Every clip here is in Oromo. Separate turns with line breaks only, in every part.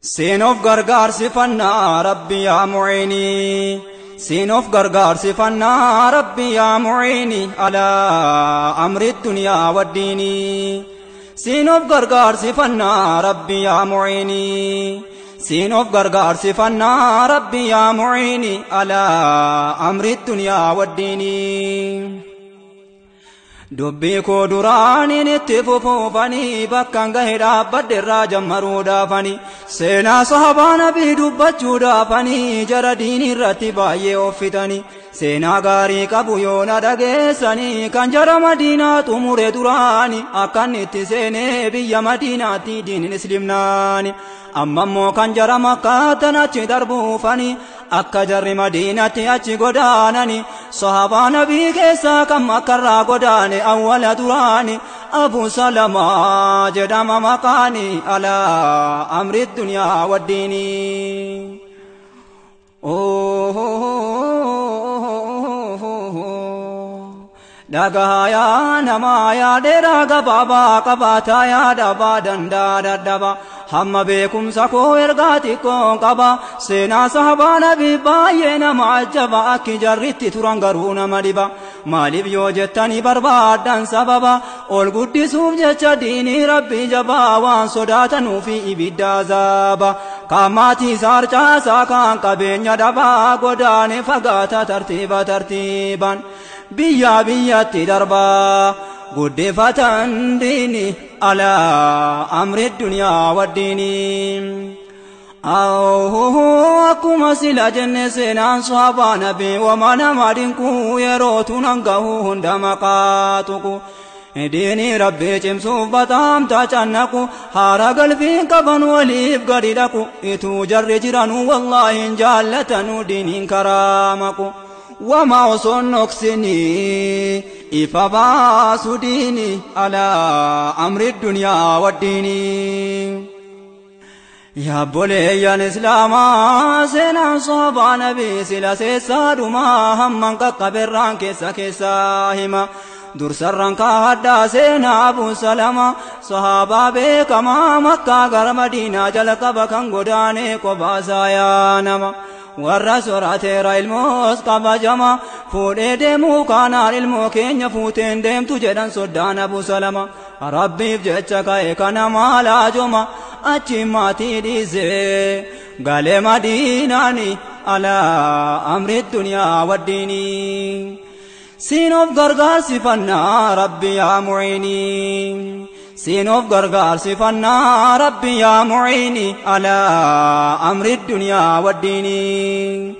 Seenoof gargaarsifannaa Rabbi yaa muciinii. Seenoof gargaarsifannaa Rabbi yaa muciinii alaa amri duniyaa waddiinii. Seenoof gargaarsifannaa Rabbi yaa muciinii. Seenoof gargaarsifannaa Rabbi yaa muciinii alaa amri duniyaa waddiinii. Dubbii koo duraaniin itti fufuufanii bakkaan gahe dhaabbadhe irraa jammaruu dhaafanii seenaa sahabaa nabii dubbachuu dhaafanii jara diinii irratti baay'ee offitanii seenaa gaarii qabu yoo na dhageessanii kan jara Madiinaa xumure duraani akkan itti seenee biyya Madiinaatti diiniin islimnaani amma immoo kan jara Makkaatan achi darbuufanii akka jarri Madiinatti achi godaanani sahabaa nabii keessaa kan Makkarraa godaane awwala duraani Abu Salamaa jedhama maqaani alaa amri duniyaa waddiinii. Dhagaa yaa namaa yaa dheeraa gabaabaa qabaataa yaa dhabaa danda'a dadhaba hamma beekumsa koo ergaa xiqqoon qaba seenaa sahabaa nabii baay'ee nama ajjaba akki jarritti turan garuu nama dhiba maaliif yoo jettanii barbaaddan sababa ol guddisuuf jecha diinii rabbii jabaa waan sodaatanuu fi ibidda azaaba kan maatii isaa harcaasaa kan qabeenya dhabaa godaane fagaata tartiiba tartiiban biyyaa biyyatti darbaa guddifatan diini alaa amri duniyaa waddiinii. Akkuma sila jenne seenaan sahabaa nabii wama nama dinquu yeroo tunan gahuu hunda maqaa tuqu. Diinii rabbii cimsuuf bataamta cannaqu haara galfiin qaban waliif gadi dhaqu ituu jarri jiranuu wallaahi hin jaallatanuu diiniin karaa maqu. Wama osoo noqsinii ifa baasu diini alaa amri duniyaa waddiinii. Yaabboleeyyan islaamaa seenaan sahabaa nabii sila seessaadhumaa hamman qaqqaberraan keessa keessaa hima. Dursarraan kaaddaa seenaa Abu Salama sahabaa beekamaa Makkaa gara Madiinaa jalqaba kan godaane qobaasaa yaa nama. Warra sorateera ilmoos kabajama fuudhee deemuu kanaan ilmoo keenya fuuteen deemtu jedhan soddaan Abu Salama. Rabbiif jecha ka'e kana maalaajoma achi maatii dhiisee galee Madiinaani alaa amri duniyaa waddiinii. Siinoof gargaarsifannaa Rabbi yaa muciinii. Siinoof gargaarsifannaa Rabbi yaa muciinii alaa amri duniyaa waddiinii.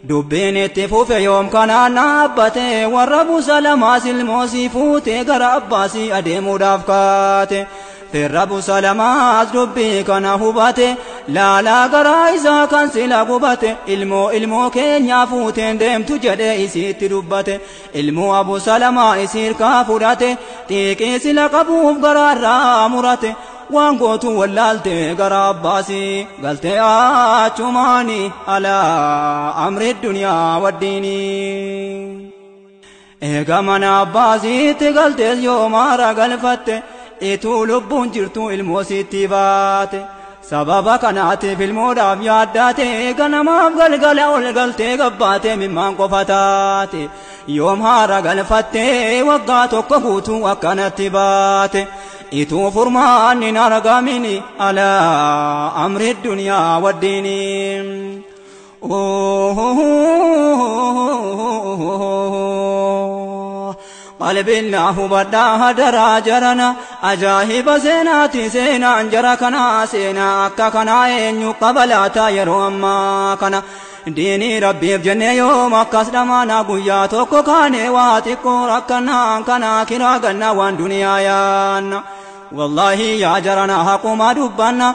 Dubbiin itti fufe yoom kanaan dhaabbate warra Abu Salamaas ilmoosii fuutee gara Abbaasii adeemuudhaaf kaate. Firra Abu Salamaas dubbii kana hubate laalaa garaa isaa kan sila gubate ilmoo ilmoo keenyaa fuuteen deemtu jedhee isiitti dubbate ilmoo Abu Salamaa isiirkaa fudhate xiiqii sila qabuuf garaarraa murate waan gootu wallaalte gara Abbaasii galtee achumaani alaa amri duniyaa waddiinii. Eega mana Abbaasiitti galtees yoo maara galfatte ituu lubbuun jirtu ilmoo sitti baate sababa kanaatiif ilmoodhaaf yaaddaate ganamaaf galgala ol galtee gabbaate mimmaan qofa taate yoom haara galfattee waggaa tokko guutuu akkanatti baate ituu furmaanni hin argamini alaa amri duniyaa waddiinii. Qalbiin hubadhaa hadaraa jarana ajaa'iba seenaati seenaan jara kanaa seenaa akka kanaa eenyu qabalaata yeroo ammaa kana diinii rabbiif jennee yoom akkas dhamaana guyyaa tokko kaane waa xiqqoo rakkanaan kanaa kiraa ganna waan duniyaa yaanna. Wallaahi yaa jarana haquma dubbanna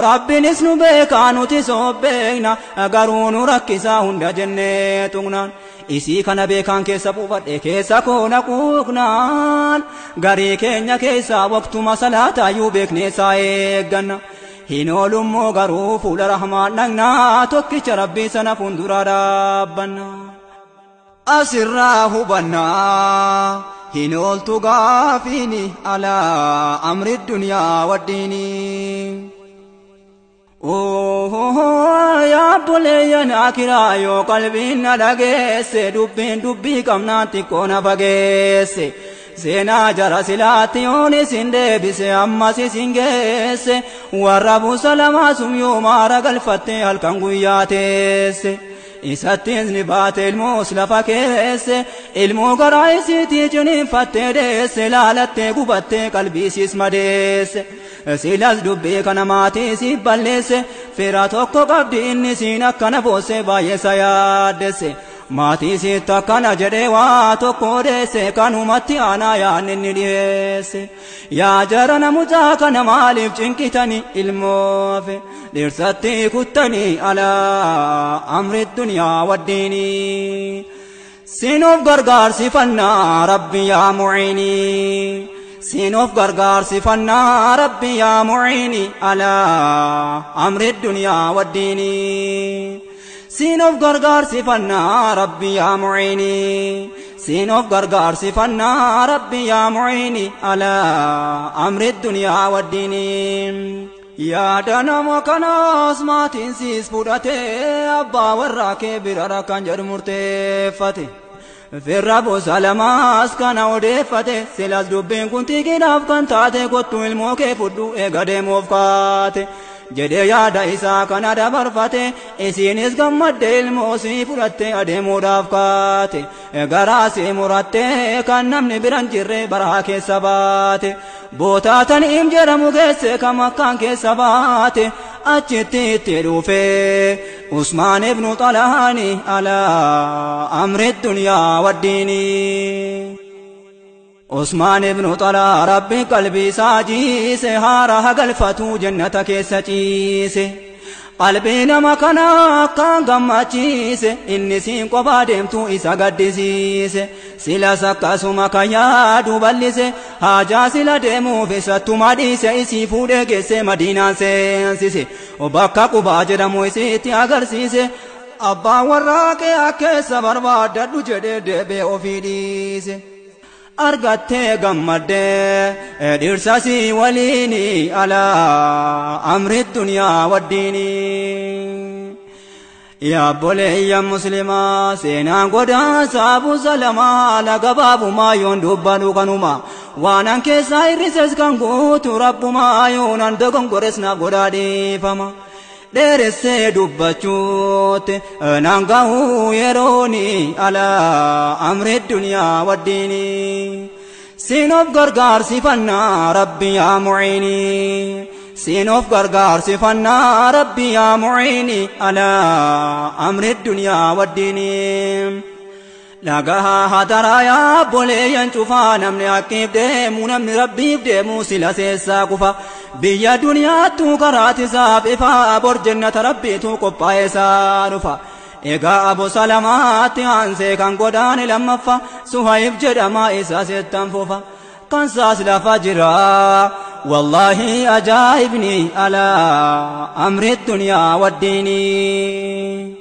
rabbiinis nu beekaa nuti soobbeekna garuu nu rakkisaa hunda jennee tuqnaan. Isii kana beekaan keessa buufadhe keessa koona quuqnaan garii keenya keessaa waqtuma salaataayyuu beeknee isaa eegganna. Hin oolummoo garuu fuula rahmaan dhaqnaa tokkicha rabbii sana fuuldura dhaabbanna. Asirraa hubannaa hin ooltu gaafiini alaa amri duniyaa waddiinii. Yaa obboleeyyan akiraa yoo qalbiin na dhageesse dubbiin dubbii qabnaan xiqqoo na fageesse seenaa jara silaatti yoon isin deebise ammas isin geesse warra Abuu Salamaa sun yoo maara galfatte halkan guyyaa teesse isattis ni baate ilmoos lafa keesse ilmoo garaa isiitii ciniinfattee deesse laalattee gubattee qalbiisiis madeesse silas dubbii kana maatii siif balleesse fira tokko qabdi inni siin akkana boosse baay'ee isa yaaddesse maatii sitti akkana jedhee waa tokko odeesse kanumatti aanaa yaanni inni dhiyeesse yaa jara namucaa kana maaliif cinqitani ilmoofe dhiirsatti kuttanii alaa amri duniyaa waddiinii sinuuf gargaarsifannaa rabbi yaa muciinii sinuuf gargaarsifannaa rabbi yaa muciinii alaa amri duniyaa waddiinii sinuuf gargaarsifannaa rabbi yaa muciinii sinuuf gargaarsifannaa rabbi yaa muciinii alaa amri duniyaa waddiinii yaada nama kanaas maatiin siis fudhatee abbaa warraa kee bira rakkan jedhu murteeffate firra Abuu Salamaas kana odeeffate silas dubbiin kun xiqiidhaaf kan taate kottu ilmoo kee fudhu eega deemuuf kaate jedhee yaada isaa kana dabarfate isiinis gammadde ilmoo sii fudhatte adeemuudhaaf kaate garaa sii muratte kan namni biran jirre baraa keessa baate bootaa Taniim jedhamu geesse kan Makkaan keessa baate achitti itti dhufe Usmaan ibnu Xalaani alaa amri duniyaa waddiinii Usmaan ibnu Xalaa rabbi qalbii isaa jiise haara hagalfatu jannata keessa ciise qalbii nama kana akkaan gammachiise inni siin qophaa deemtu isa gaddisiise silas akkasuma kan yaadu bal'ise haajaa sila deemuuf isattuma dhiise isii fuudhee geesse Madiinaan seensise bakka Qubaa jedhamu isiitti agarsiise abbaan warraa kee akkeessa barbaaddadhu jedhee deebee ofii dhiise. Argattee gammaddee dhirsa sii waliini alaa amri duniyaa waddiinii. Yaa obboleeyyan muslimaa seenaan godaansa Abuu Salamaa haala gabaabumaa yoon dubbadhu kanuma waanan keessaa hir'ises kan guutu rabbumaa yoonan dogongores naaf godhaa dhiifama. Dheeressee dubbachuutti naan gahuu yerooni alaa amri duniyaa waddiinii. Sinuuf gargaarsifannaa rabbi yaa muciinii. Sinuuf gargaarsifannaa rabbi yaa muciinii alaa amri duniyaa waddiinii. Dhagahaa hadaraa yaa obboleeyyan cufaa namni haqqiif deemu namni rabbiif deemu sila seessaa kufa biyya duniyaattuu karaatisaaf ifaa bor jannata rabbiitu qophaa'ee isaa dhufa. Egaa Abuu Salamaatti aansee kan godaane lammaffaa Suhayib jedhama isa sittan fufa kan saas lafa jira wallaahi ajaa'ibni alaa amri duniyaa waddiinii.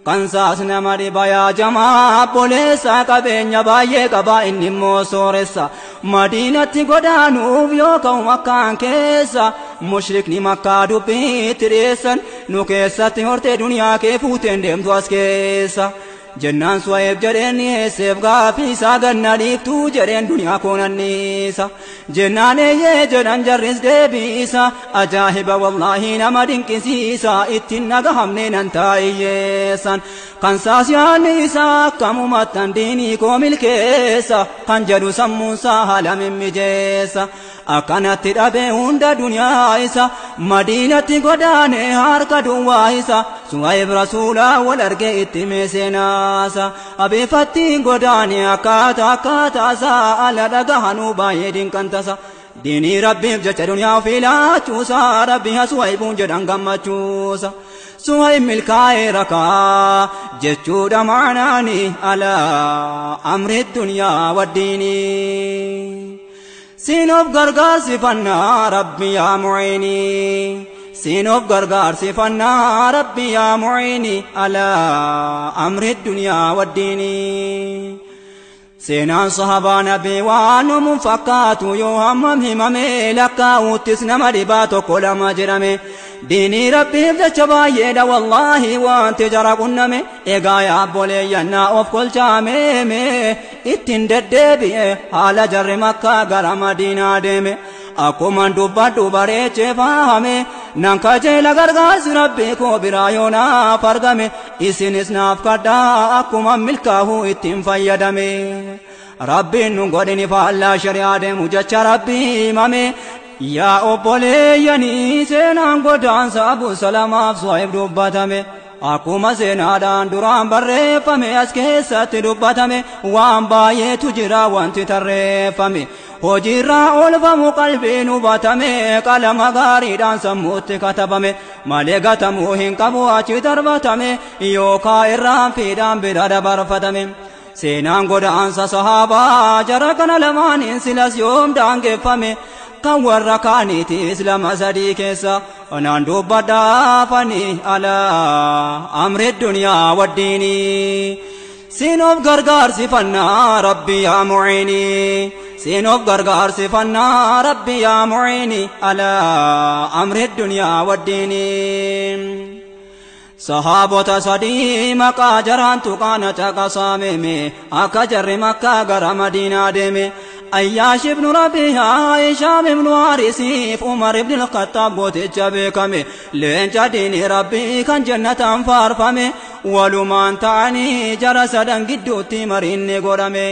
Kan saas nama dhiba yaa jamaa obboleessa qabeenya baay'ee qaba inni immoo sooressa Madiinatti godaanuuf yoo ka'u Makkaan keessa mushrikni Makkaa dubbiitti dhiyeessan nu keessatti hortee duniyaa kee fuuteen deemtu as keessa jennaan Suhayib jedheen dhiyeesseef gaafii isaa ganna dhiiftuu jedheen duniyaa koonanniisa jennaan eeyyee jedhan jarris deebiisa ajaa'iba wallaahi nama dinqisiisa ittiin nagahamne nan taa'iyyeessan kan saas yaadni isaa akkamumattan diinii koo milkeessa kan jedhu sammuunsaa haala mimmijeessa akkanatti dhabee hunda duniyaa isa Madiinatti godaane harka duwwaa isa Suhayib rasuulaa wal argee itti meeseenaasa abeefattiin godaane akkaataa akkaataa ala dhagahanuu baay'ee dinqantasa diinii rabbiif jecha duniyaa ofii laachuusa rabbi Suhayibuun jedhan gammachuusa Suhayib milkaa'ee rakaa jechuudha maanaani alaa amri duniyaa waddiinii. Sinuuf gargaarsifannaa rabbi yaa muciinii. Sinuuf gargaarsifannaa rabbi yaa muciinii alaa amri duniyaa waddiinii. Seenaan sahabaa nabii waan numuun fakkaatu yoo hammam himame lakkaa'uttis nama dhibaa tokko lama jedhame. Diinii rabbiif jecha baay'eedha wallaahi wanti jara qunname. Egaa yaabboleeyyannaa of kolchaameeme ittiin deddeebi'e haala jarri Makkaa gara Madiinaa deeme. Akkuma dubbadhu bareechee faahame nan kajeela gargaarsi rabbii koo biraa yoo naaf argame isinis naaf kadhaa akkuma milkaa'uu ittiin fayyadame. Rabbiin nu godhini faallaa shari'aa deemu jecha rabbii himame. Yaa obboleeyyanii seenaan godaansa Abu Salamaaf Suhayb dubbatame. Akkuma seenaadhaan duraan barreeffame as keessatti dubbatame waan baay'eetu jira wanti tarreeffame. Hojiirraa oolfamu qalbiin hubatame qalama gaariidhaan sammuutti katabame malee gatamuu hin qabu achi darbatame yookaa irraan fiidhaan bira dabarfatame. Seenaan godaansa sahaabaa jara kana lamaaniin silas yoom daangeffame kan warra kaaniitiis lama sadii keessa onaan dubbadhaafani alaa amri duniyaa waddiinii. Siinoof gargaarsifannaa rabbi yaa muciinii. Siinoof gargaarsifannaa rabbi yaa muciinii alaa amri duniyaa waddiinii. Sahaabota sadii maqaa jaraan tuqaana caqasaameme akka jarri Makkaa gara Madiinaa deeme. Ayyaash ibnu Rabiihaa, Hishaam ibnu Haarisiif Umar ibn al-Khattaab gooticha beekame. Leenca diinii rabbii kan jannataan faarfame. Walumaan ta'anii jara sadan gidduutti mariinni godhame.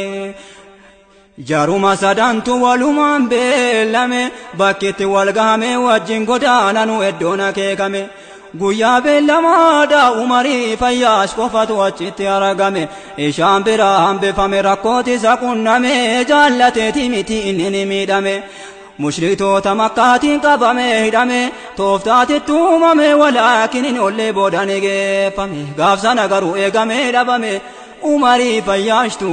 Jaruma sadantu walumaan beellame bakkitti wal gahame wajjin godaananu iddoon akeekame. Guyyaa beellamaadha Umarii Fayyaash qofatu achitti argame. Ishaan biraa hambifame rakkooti isa qunname jaallateeti miti inni ni miidhame. Mushriktoota Makkaatiin qabame hidhame tooftaatitti uumame walaakin hin ollee booda ni geeffame. Gaaf sana garuu eegame dhabame. Umarii Fayyaashtu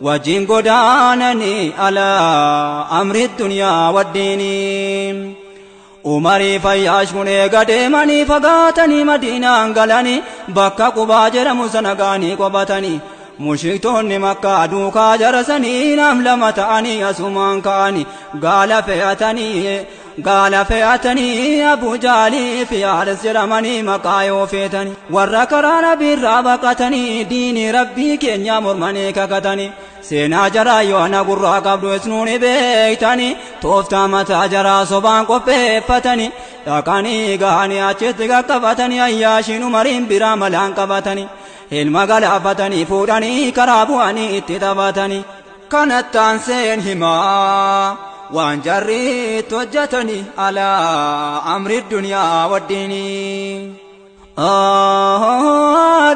wajjin godaanani alaa amri duniyaa waddiinii. Umarii Fayyaash kun eega deemanii fagaatanii Madiinaan galanii bakka Qubaa jedhamu sana ga'anii qobatanii. Mushriktoonni Makkaa duukaa jarasanii nam lama ta'anii asumaan ka'anii gaala fe'atanii Abu Jaalii fi Haaris jedhamanii maqaa yoo feetanii warra karaa nabiirraa baqatanii diinii rabbii keenyaa mormanii kakatanii. Seenaa jaraa yoo ana gurraa qabdu isnuuni beektanii tooftaa mataa jaraa sobaan qopheeffatanii dhaqanii gahanii achitti qaqqabatanii Ayyaashiin Umariin biraa malaan qabatanii ilma galaafatanii fuudhanii karaa bu'anii itti taphatanii. Kanattaan seen himaa waan jarriitti hojjetanii alaa amri duniyaa waddiinii.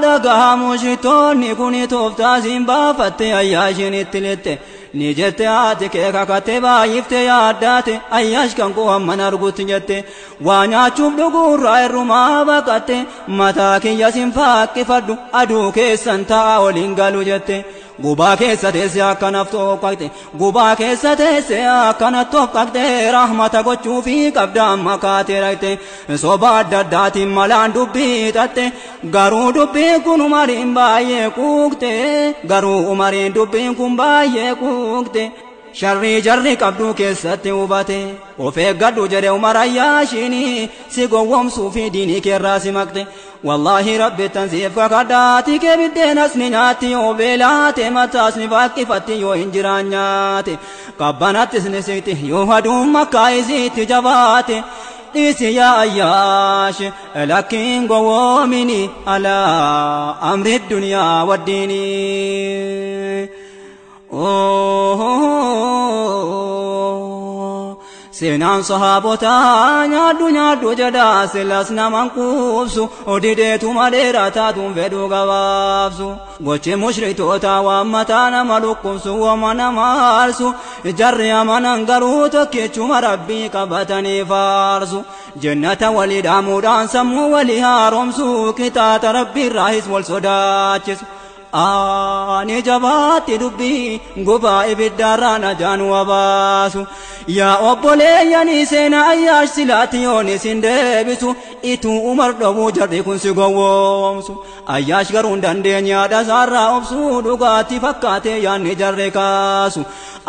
Dhagaa mushitoonni kun tooftaa siin baafatte Ayyaashiin itti lixxe ni jette haati kee kakatte baay'ifte yaaddaate Ayyaash kan koo hamman argutti jette waa nyaachuuf dhuguurraa irrumaa baqatte mataa kiyya siin faaqqifadhu aduu keessan ta'a waliin galu jette. Gubaa keessa teesse akkanaaf tooqqaqxe gubaa keessa teesse akkana tooqqaqxe rahmata gochuufii qabda amma kaatee dhaqxe soba adda addaatiin malaan dubbii xaxxe garuu dubbiin kun Umariin baay'ee quuqxe garuu Umariin dubbiin kun baay'ee quuqxe. Sharrii jarri qabduu keessatti hubate of eeggadhu jedhe Umar Ayyaashiin si gowwoomsuu fi diinii keerraa si maqxe. Wallaahi rabbi tansiif kakadhaati kee biddeenas ni nyaatti yoo beelaate mataas ni faaqqifatti yoo hin jiraan nyaate qabbanattis ni siqti yoo aduun Makkaa isiitti jabaate. Dhiisi yaa Ayyaash lakkiin gowwoomini alaa amri duniyaa waddiinii. Seenaan sahaabotaa nyaadhu nyaadhu jedhaa silas naman quubsu odideetuma dheeraa taatuun fedhuu gabaabsu. Gochi mushriktoota waan mataa nama dhukkubsu wama nama aarsu jarri amanan garuu tokkichuma rabbii qabatanii faarsu. Jannata walii dhaamuudhaan sammuu walii haaromsu kitaata rabbiirraayis wal sodaachisu. Ani jabaatti dubbii gubaa ibiddaarraa na jaanu abaasu. Yaa obboleeyyanii seenaa Ayyaash silaatti yoon isin deebisu ituu Umar dhowwuu jarri kun si gowwoomsu. Ayyaash garuu hin dandeenye haadha isaarraa obsuu dhugaatti fakkaatee yaanni jarri kaasu.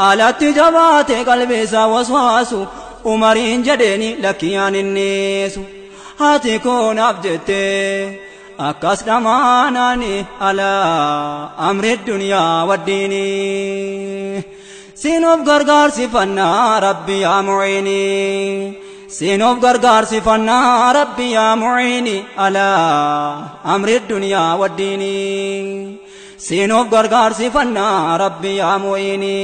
Alatti jabaatee qalbii isaa waswaasu Umariin jedheeni lakkii aan innisu. Haati koo naaf jettee akkas dhamaanaani alaa amri duniyaa waddiini. Siinoof gargaarsifannaa rabbi yaa muciini. Siinoof gargaarsifannaa rabbi yaa muciini alaa amri duniyaa waddiini. Siinoof gargaarsifannaa rabbi yaa muciini.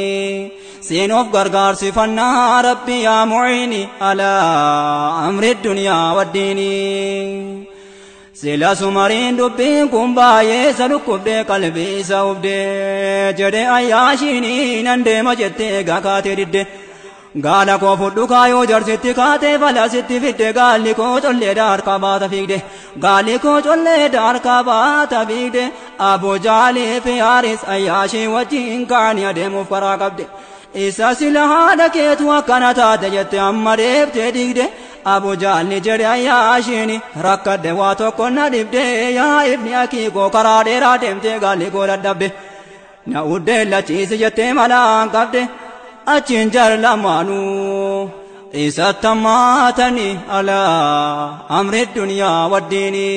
Siinoof gargaarsifannaa rabbi yaa muciini alaa amri duniyaa waddiini. Sila sumariin dubbiin kun baay'ee isa dhukkubdee qalbii isa hubdee jedhe Ayyaashiin nan deema jettee egaa kaatee didde. Gaala koo fudhu kaayoo jarsitti kaatee falasitti fidde gaalli koo collee daarkaa baata fiigde. Gaalli koo collee daarkaa baata fiigde Abu Jaalii fi Haaris Ayyaashii wajjin kaanii adeemuuf karaa qabde. Isa sila haadha keetu akkana taate jette amma deebitee diigde. Abu Jaalli jedhe Ayyaashiin rakkadde waa tokko na dhibde yaa ibni akii koo karaa dheeraa deemtee gaalli koo dadhabde. Na uddee lachiisi jettee malaan qabde achiin jar lamaanuu isatti hammaatanii alaa amri duniyaa waddiini.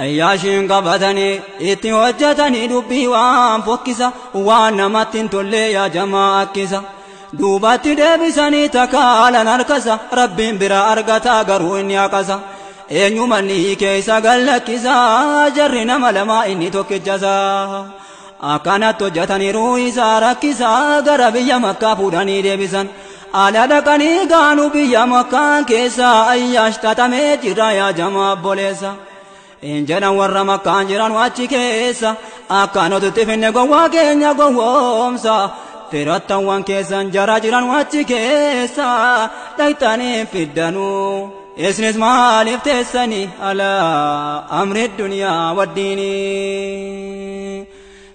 Ayyaashiin qabatanii itti hojjetanii dubbii waan fokkisa waan namatti hin tolle yaa jamaa akkisa. Duubatti deebisanii takaalan harkasa rabbiin bira argataa garuu inni haqasa. Eenyumanni keessa gallakkisa jarri nama lamaa inni tokkichasa. Akkanatti hojjetaniiru isaa rakkisa gara biyya Makkaa fuudhanii deebisan. Ala dhaqanii gaanuu biyya Makkaa keessa Ayyaash xaxamee jira yaa jamaa obboleessa. Hin jedhan warra Makkaan jiran achi keessa akkanatti finne gowwaa keenya gowwoomsa. Firattawan keessan jara jiran achi keessa dhaqxanii fiddanuu. Isinis maaliif teessanii alaa amri duniyaa waddiini.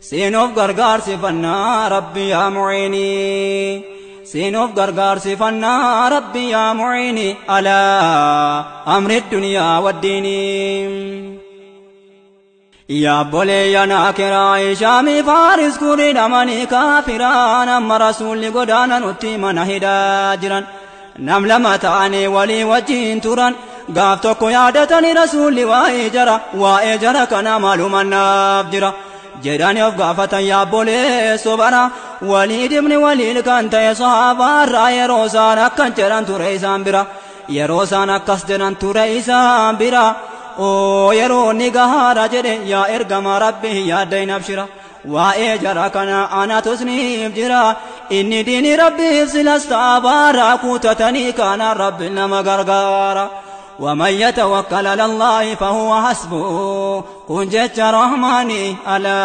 Siinoof gargaarsifannaa rabbi yaa muciini. Siinoof gargaarsifannaa rabbi yaa muciini alaa amri duniyaa waddiini. Yaa obboleeyyan akiraa Hishaamii Faaris kuridhamanii kaafiraan amma rasuulli godaana nutti mana hidhaa jiran. Nam lama ta'anii walii wajjin turan gaaf tokko yaadatanii rasuulli waa'ee jara kana maalumannaaf jira. Jedhanii of gaafatan yaa obboleessoo bara Waliid ibni Waliid kan ta'e sahaabaarraa yeroo isaan akkan jedhan ture isaan bira. Yeroo isaan akkas jedhan ture isaan bira. Oo yeroo ni gahaadha jedhe yaa ergamaa rabbi yaadda hin abshira. Waa'ee jara kana anatu isiniif jira. Inni diini rabbiif silas ta'abaara kutatanii kana rabbi nama gargaara. ومن يتوكل على الله فهو حسبه كن جت رحماني على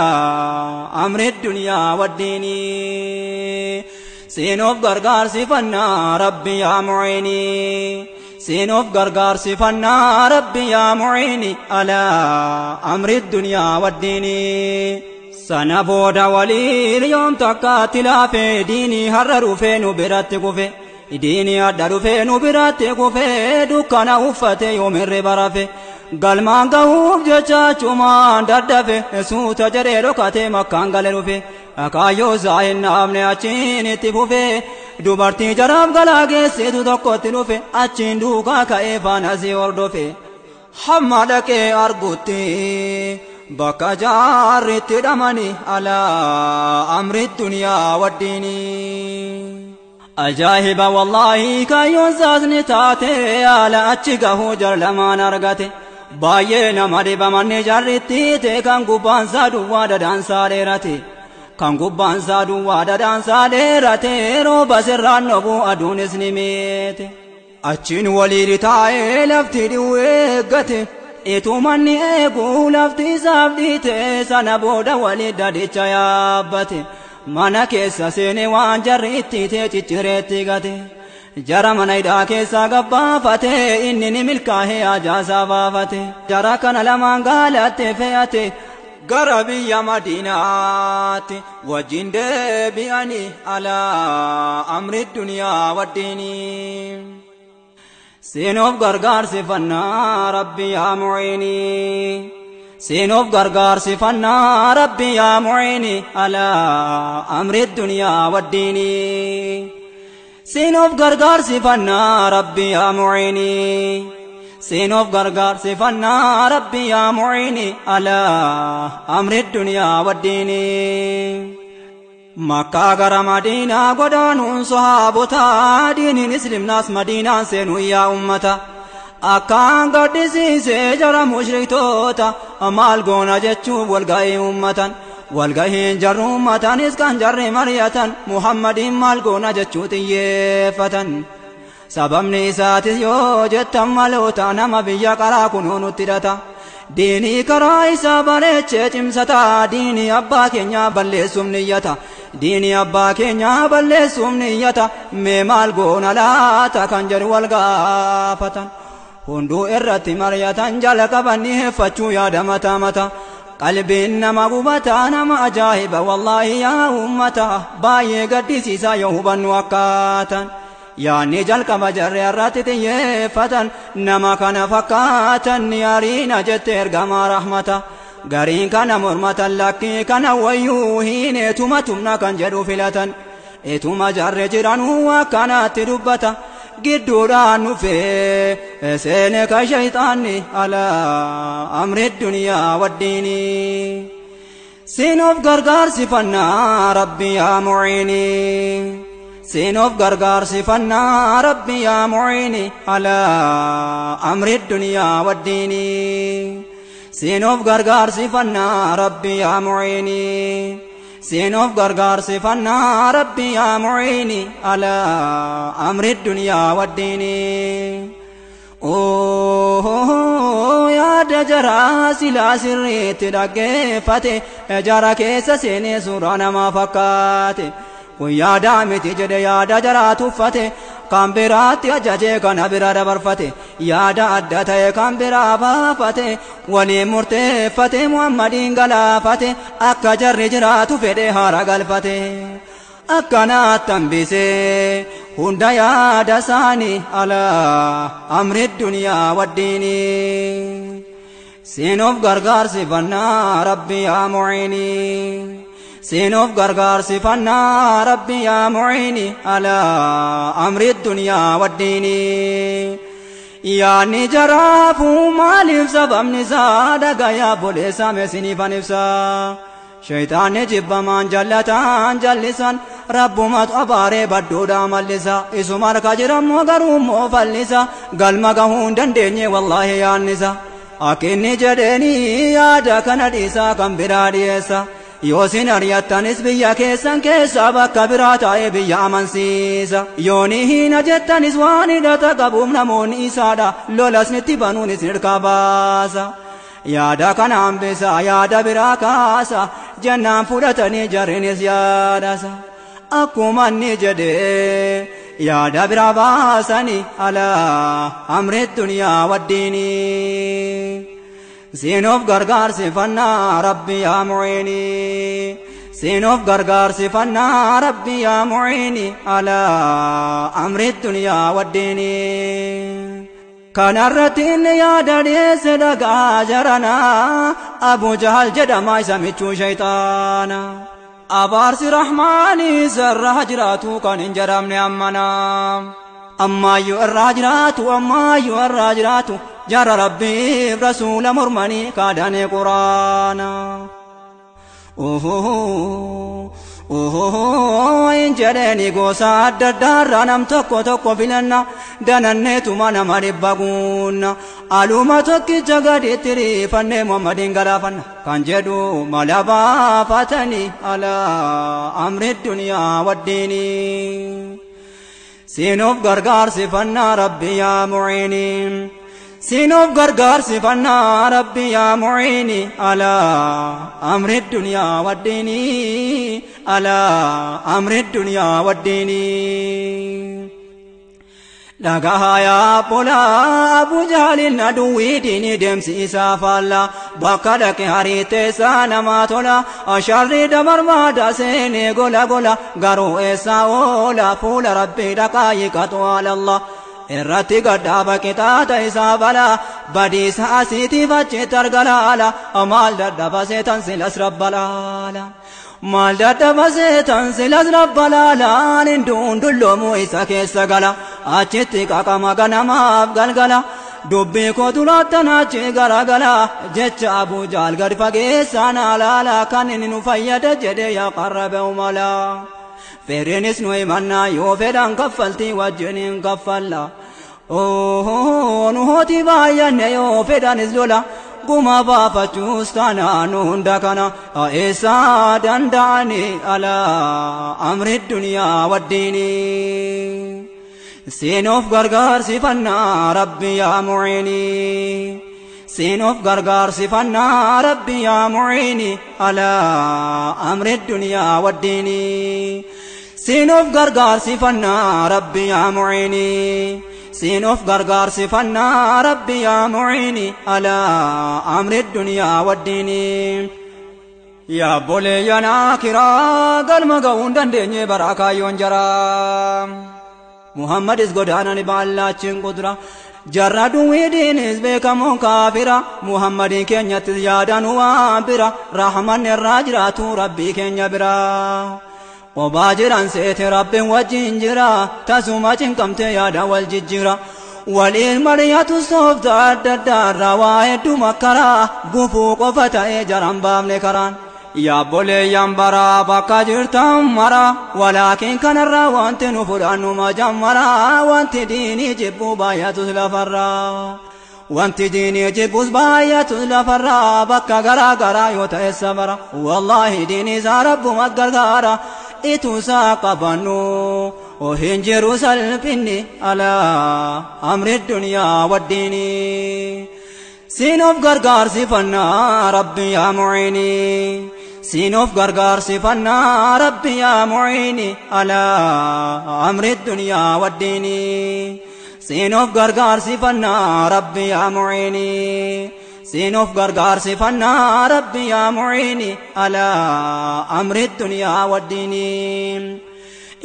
أمر الدنيا والدين. سينوف غرغار سفنا ربي يا معيني. سينوف غرغار سفنا ربي يا معيني على أمر الدنيا والدين. Sana booda waliin yoom takkaatti laafee diinii har'a dhufee nu biratti kufe. Diinii adda dhufee nu biratti kufe dukkana uffate yoom hirriba rafe. Galmaan gahuuf jecha achumaan dadhafe suuta jedhee dhokatee Makkaan gale dhufe. Akaayyoo isaa hin dhaabne achiin itti fufe. Dubartii jaraaf galaa geessitu tokkotti dhufe achiin duukaa ka'ee faana si hordofe. Hamma dhaqee argutti bakka jaarritti dhamani alaa amri duniyaa waddiini. Ajaa'iba wallaahi kaayyoon saasni taate haala achi gahuu jar lamaan argate. Baay'ee nama dhiba manni jarritti ta'e kan gubbaansaa duwwaa dadaansaa dheerate. Kan gubbaansaa duwwaa dadaansaa dheerate rooba sirraan dhoobuu aduunis ni miite. Achiin waliin taa'ee lafti dhi'uu eeggate. Ituu manni eeguu lafti isaaf dhiite sana booda walii dadicha yaabbate. Mana keessa seenee waan jarri itti ta'e ciccireetti gate. Jara mana hidhaa keessaa gabbaafate inni ni milkaa'ee ajaasaa baafate. Jara kana lamaan gaalatte fe'ate gara biyya Madiinaatti wajjin deebi'anii alaa amri duniyaa waddiinii. Seenoof gargaarsifannaa Rabbi yaa mu'iinii. Seenoof gargaarsifannaa Rabbi yaa mu'iinii alaa amri duniyaa waddiinii. Seenoof gargaarsifannaa Rabbi yaa mu'iinii. Seenoof gargaarsifannaa Rabbi yaa mu'iinii alaa amri duniyaa waddiinii. Makkaa gara Madiinaa godaanuun sahaabotaa diiniin islimnaas Madiinaan seenuu yaa ummata. Akkaan gaddisiisee jara mushriktoota maal goona jechuuf walga'ii ummatan. Walgahiin jarru ummatanis kan jarri mari'atan Muhammadiin maal goona jechuu xiyyeeffatan. Sababni isaatis yoo jettan maloota nama biyya qaraa kunuu nutti hidhata. Diinii karaa isaa bareechee cimsata diinii abbaa keenyaa balleessuuf niyyata. Diinii abbaa keenyaa balleessuuf niyyata mee maal goona laata kan jedhu wal gaafatan. Hunduu irratti mari'atan jala qaban ni heeffachuu yaada mataa mata. Qalbiin nama gubataa nama ajaa'iba wallaahi yaa ummata baay'ee gaddisiisaa yoo hubannu akkaatan. Yaanni jalqaba jarri irratti xiyyeeffatan nama kana fakkaatan ni ariina jette ergamaa rahmata. Gariin kana mormatan lakkii kana wayyuu hin etuma tumna kan jedhu filatan. Etuma jarri jiranuu akkanatti dubbata. Gidduudhaan dhufee seene ka shayxaanni alaa amri duniyaa waddiinii. Seenoof gargaarsifannaa Rabbi yaa mu'iinii. Seenoof gargaarsifannaa Rabbi yaa mu'iinii alaa amri duniyaa waddiinii. Seenoof gargaarsifannaa Rabbi yaa mu'iinii. Seenoof gargaarsifannaa Rabbi yaa mu'iinii alaa amri duniyaa waddiinii. Yaada jaraa silaa sirriitti dhaggeeffate jara keessa seenee suuraa namaa fakkaate. Kun yaada miti jedhe yaada jaraa tuffate kan biraatti ajajee kana bira dabarfate yaada adda ta'e kan biraa baafate waliin murteeffate Muhammadiin galaafate akka jarri jiraatu fedhe haara galfate. Akkanaatti hambisee hunda yaada isaanii alaa amri duniyaa waddiinii. Seenoof gargaarsifannaa Rabbi yaa mu'iinii. Seenoof gargaarsifannaa Rabbi yaa mu'iinii alaa amri duniyaa waddiinii. Yaanni jaraafuu maaliif sababni isaa dhagayaa boleessaa meesiniifan ibsaa. Shayxaanni jibbamaan jallataan jallisan rabbumatu abaaree badduudhaa mallisa. Isuma harka jirammoo garuummoo fallisa galma gahuu hin dandeenye wallaahi yaannisa. Akka inni jedheenii yaada kana dhiisaa kan biraa dhiyeessa. Yoo sin ari'attanis biyya keessan keessaa bakka biraa taa'ee biyya amansiisa. Yoo ni hina jettanis waan hidhata qabuuf namoonni isaadha lolas nitti banuunis hirkaa baasa. Yaada kana hambisa yaada biraa kaasa jennaan fudhatanii jarrinis yaadasa. Akkuma inni jedhee yaada biraa baasanii alaa amri duniyaa waddiinii. Seenoof gargaarsifannaa Rabbi yaa mu'iinii. Seenoof gargaarsifannaa Rabbi yaa mu'iinii alaa amri duniyaa waddiinii. Kanarratti inni yaada dhiyeesse dhagaa jaranaa Abu Jahal jedhama isa michuu shayxaana. Abaarsi Rahmaanii sarara jiraatu kan hin jedhamne ammanaa. Ammayyuu irraa jiraatu ammayyuu irraa jiraatu jara Rabbiif rasuula mormanii kaadhanii quraana. Hin jedheeni gosa adda addaarraa nam tokko tokko filanna dananneetuma nama dhibba guunna. Aluma tokkicha gaditti riifannee Muhammadiin galaafanna kan jedhu mala baafatanii alaa amri duniyaa waddiinii. Seenoof gargaarsifannaa Rabbi yaa mu'iinii. Seenoof gargaarsifannaa Rabbi yaa mu'iinii alaa amri duniyaa waddiinii alaa amri duniyaa waddiinii. Dhagahaa yaa obbolaa Abu Jahaliin aduwwii diinii deemsi isaa faalla bakka dhaqe hariittee isaa namaa tola asharri dabarbaada seenee gola gola garuu eessaa oola fuula rabbii dhaqaa yiqatu alallah irratti gadhaaba qixaaxa isaa balaa badiisa asiitiif achitti argalaala maal dadhaba seetan silas rabbalaala. Maal dadhaba seetan silas rabbalaalaan hinduun dulloomuu isa keessa gala achitti qaqama ganamaaf galgala dubbii koo duraattan achi garagala jecha Abuu Jaal gad fageessaan alaala kan inni nu fayyada jedhe yaa qarrabe umala. Feriinis nu himannaa yoo fedhan kaffaltii wajjin hin kaffalla. Nu hootii baay'anne yoo fedhanis lola. Guma baafachuus taanaan hunda kana eessaa danda'ani alaa amri duniyaa waddiini. Seenoof gargaarsifannaa rabbi yaa muciini. Seenoof gargaarsifannaa rabbi yaa muciini alaa amri duniyaa waddiini. Seenoof gargaarsifannaa rabbi yaa muciini. Seenoof gargaarsifannaa rabbi yaa muciini alaa amri duniyaa waddiini. Yaa obboleeyyan akiraa galma ga'uu hin dandeenye bara kaayyoon jaraa. Muhammadis godaanani baallaachiin qudra. Jarra duwwii diinis beekamoon kaafira. Muhammadiin keenyattis yaadan waan bira. Rahmanni irraa jiraatu rabbii keenya bira. Qobaa jiran seete rabbiin wajjin jira. Tasuma cinqamtee yaada wal jijjiira. Waliin mari'atu soofta adda addaarraa waa hedduu makkaraa. Gufuu qofa ta'ee jaran baafne karaan. Yaa obboleeyyan baraa bakka jirtan mara walaakin kanarraa wanti nu fudhannu majammara wanti diinii jibbuu baay'atus lafarraa. Wanti diinii jibbus baay'atus lafarraa bakka garaa garaa yoo ta'e sabara wallaahi diinii isaa rabbuma gargaara ituusaa qabannu hin jiru salphinni alaa amri duniyaa waddiini. Seenoof gargaarsifannaa rabbi yaa muciini. Seenoof gargaarsifannaa rabbi yaa muciini alaa amri duniyaa waddiini. Seenoof gargaarsifannaa rabbi yaa muciini. Seenoof gargaarsifannaa rabbi yaa muciini alaa amri duniyaa waddiini.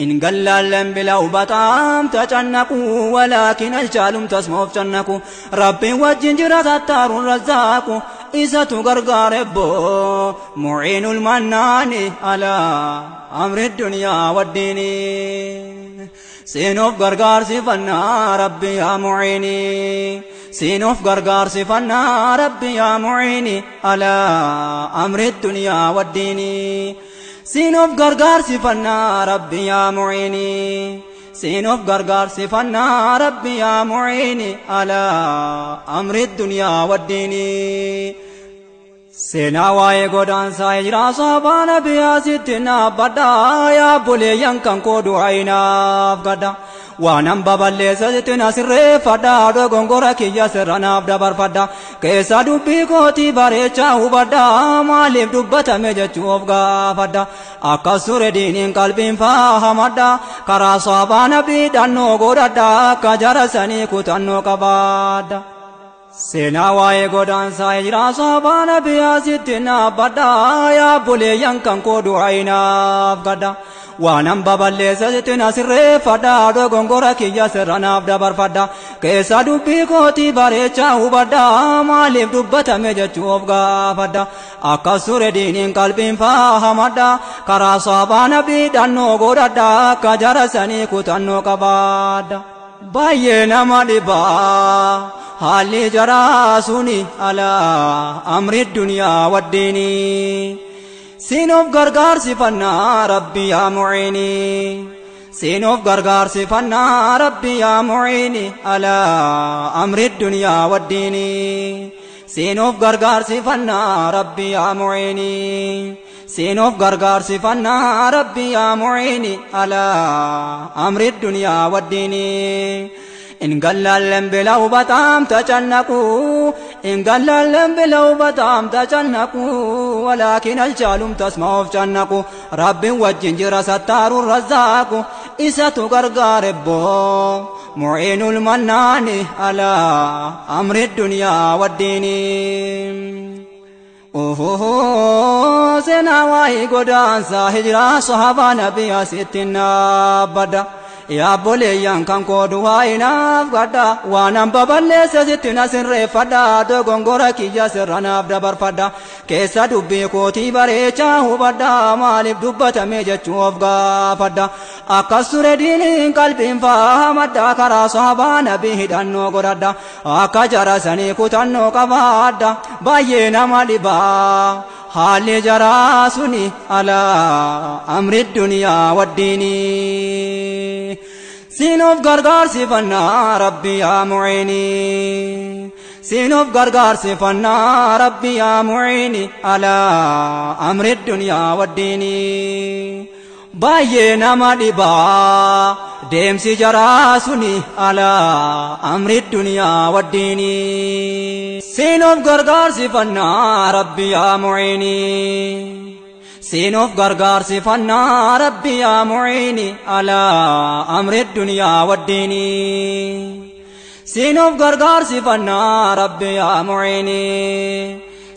إن قلالن بلو بطام تجنقوا ولكن الجالم تسموف جنقوا ربي وجنجر تتار الرزاق إذا تغرغر بو معين المنان على أمر الدنيا والدين. سينوف غرغار سفنا ربي يا معيني. سينوف غرغار سفنا ربي يا معيني على أمر الدنيا والدين. Seenoof gargaarsifannaa rabbi yaa muciini. Seenoof gargaarsifannaa rabbi yaa muciini alaa amri duniyaa waddiini. Seenaa waa'ee godaansaa hijiraa saabaa nabiyyaa sitti naabbadhaa yaa obboleeyyan kan koo du'aayinaaf gadda. Waanan baballeessa sitti na sirreeffadha dogongora kiyya sirra naaf dabarfadha. Keessa dubbii kootii bareechaa hubadha maaliif dubbatame jechuu of gaafadha. Akkas ture diiniin qalbiin faahamadha karaa saabaa nabii dhannoo godhadha akka jara sanii kutannoo qabaadha. Seenaa waa'ee godaansaa hijiraa saabaa nabiyyaa sitti naabbadha yaa obboleeyyan kan koo du'aayinaaf gadda. Waanan baballeessa sitti na sirreeffadha dogongora kiyya sirra naaf dabarfadha. Keessa dubbii kootii bareechaa hubadha maaliif dubbatame jechuu of gaafadha. Akkas ture diiniin qalbiin faahamadha karaa saabaa nabii dhannoo godhadha akka jara sanii kutannoo qabaadha. Baay'ee nama dhibaa haalli jaraa suni alaa amri duniyaa waddiini. Seenoof gargaarsifannaa rabbi yaa muciini. Seenoof gargaarsifannaa rabbi yaa muciini alaa amri duniyaa waddiini. Seenoof gargaarsifannaa rabbi yaa muciini. Seenoof gargaarsifannaa rabbi yaa muciini alaa amri duniyaa waddiini. إن قلالن بلو بطام تجنقوا إن قلالن بلو بطام تجنقوا ولكن الجالم تسمعوا جنقوا رب وجنجر ستار الرزاق Isatu gargaare boo mu'iinul mannaani alaa amri dunyaa waddiini. Seenaa waa'ee godaansa hijiraa sahaabaa nabii asitti naabbadha. Yaabboleeyyan kan koodu waa'ee naaf gadha. Waanan baballeesse sitti na sirreeffadha. Dogongora kiyya sirra naaf dabarfadha. Keessa dubbii kootii bareechaa hubadha. Maaliif dubbatame jechuu of gaafadha. Akkas ture diiniin qalbiin faahamadha. Karaa sahaabaa nabii hidhannoo godhadha. Akka jara sanii kutannoo qabaadha. Baay'ee nama dhibaa. Haalli jaraa suni alaa amri duniyaa waddiini. Sinuuf gargaarsifannaa rabbi yaa mu'iini. Sinuuf gargaarsifannaa rabbi yaa mu'iini alaa amri duniyaa waddiini. Baay'ee nama dhibaa deemsi jaraa suni alaa amri duniyaa waddiini. Sinuuf gargaarsifannaa rabbi yaa mu'iini. Sinuuf gargaarsifannaa rabbi yaa mu'iini alaa amri duniyaa waddiini. Sinuuf gargaarsifannaa rabbi yaa mu'iini.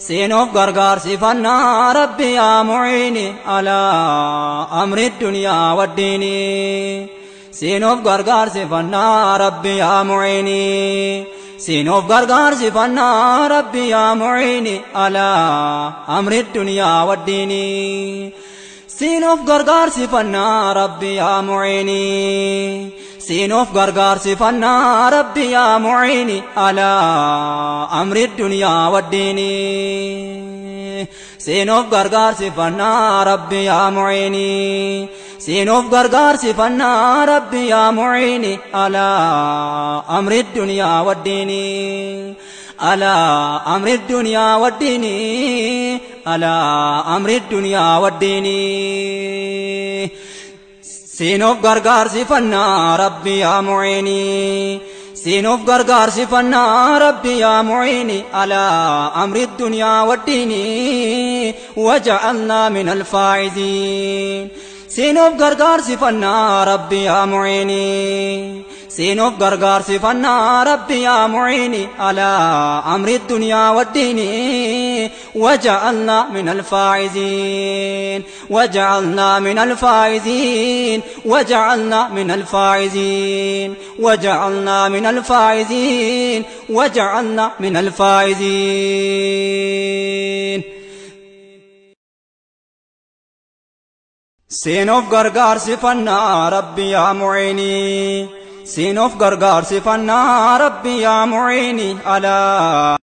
Sinuuf gargaarsifannaa rabbi yaa mu'iini alaa amri duniyaa waddiini. Sinuuf gargaarsifannaa rabbi yaa mu'iini. Sinuuf gargaarsifannaa rabbi yaa mu'iini alaa amri duniyaa waddiini. Sinuuf gargaarsifannaa rabbi yaa mu'iini. Sinuuf gargaarsifannaa rabbi yaa mu'iini alaa amri duniyaa waddiini. Sinuuf gargaarsifannaa rabbi yaa mu'iini. Sinuuf gargaarsifannaa rabbi yaa mu'iini alaa amri duniyaa waddiini. Alaa amri duniyaa waddiini. Alaa amri duniyaa waddiini. Sinuuf gargaarsifannaa rabbi yaa mu'iini. Sinuuf gargaarsifannaa rabbi yaa mu'iini alaa amri duniyaa waddiini. Waja'alnaa min alfaa'iziin. Sinuuf gargaarsifannaa rabbi yaa mu'iini. Sinuuf gargaarsifannaa rabbi yaa mu'iini alaa amri duniyaa waddiini. Waja'alnaa min alfaa'iziin. Waja'alnaa min alfaa'iziin. Waja'alnaa min alfaa'iziin. Waja'alnaa min alfaa'iziin. Waja'alnaa min alfaa'iziin. Sinuuf gargaarsifannaa rabbi yaa mu'iini. Sinuuf gargaarsifannaa rabbi yaa mu'iini alaa.